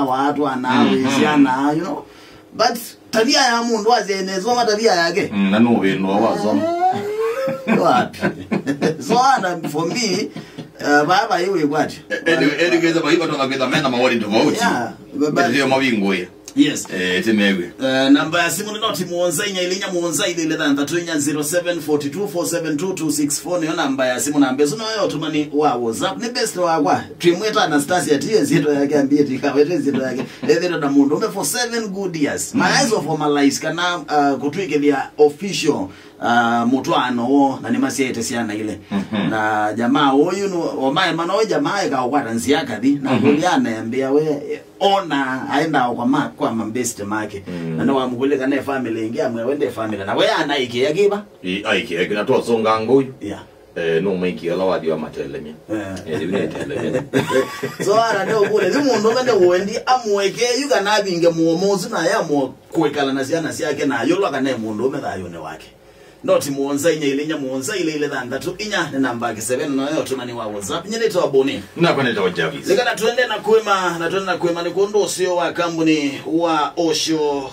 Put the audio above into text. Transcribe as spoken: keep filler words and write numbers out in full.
watwana, mhm, wĩsyana, you know. But tabia ya mũndũ asyae nesa ma tabia yake. Mm, na nũvĩndũa wasoma. Eh, wapi? So, and for me, uh, baba iwe kwati. Anyway, anyway, kesa baiba tona kwitha mena mawoni tofauti. Yeah, but, but ndio mavingũĩa. Yes. Eh, timewe. Uh, namba ya simu nĩ noti mũonza inya ilinya mũonza ilile thanthatũ inya. Zero seven four two four seven two two six four nĩyo namba ya simu. Namba ĩsu noyo ũtũmani wa WhatsApp. Nĩ best wakwa. Twĩmwĩta Anastasia, tiyo ĩsyĩtwa yake, ambie tikawete ĩsyĩtwa yake. Ethĩtwe na mũndũũme for seven good years. Mm. Mayaĩsa formalize kana, uh, kũtw'ĩkĩthya official, uh, mũtwaano woo, na nĩmasyaĩte syana ilĩ. Mhm. Na jamaa ũyũ nũ-, omaema no jamaa ĩkaũkwata nzĩa kathi, na, mhm, kũlya anembĩa we, ona aenda kwa ma-, kwa mabest make. Mm. Na nĩwamũkũlya kana e family ĩngĩ, amwĩa we nde family. Na we anaĩkĩa kĩva? Ĩ, aikĩa kĩna twasonga ngũyũ. Yeah. Eh, no maiki ala wathi wa matelemia. Eh. Eh, rĩu nĩ telemia. So, ara nĩ ũkũlya, rĩu mũndũũme nĩ ũendi amũekee yu kana avinge mũomo ũsu na yamũa kwĩkala na syana syake na ayũlwa kana e mũndũũme thayũnĩ wake. Noti mũonza inya ilĩ inya mũonza ilĩ ilĩ thanthatũ inya nĩ namba ya kĩseve, na noyo ũtũmani wa WhatsApp. Nyie nĩtawa Boni. Nakwa nĩtawa Jarvis. Nĩ kana twende na kwĩma, na twende na kwĩma nĩ kũndũ ũseo wa kambuni wa Osho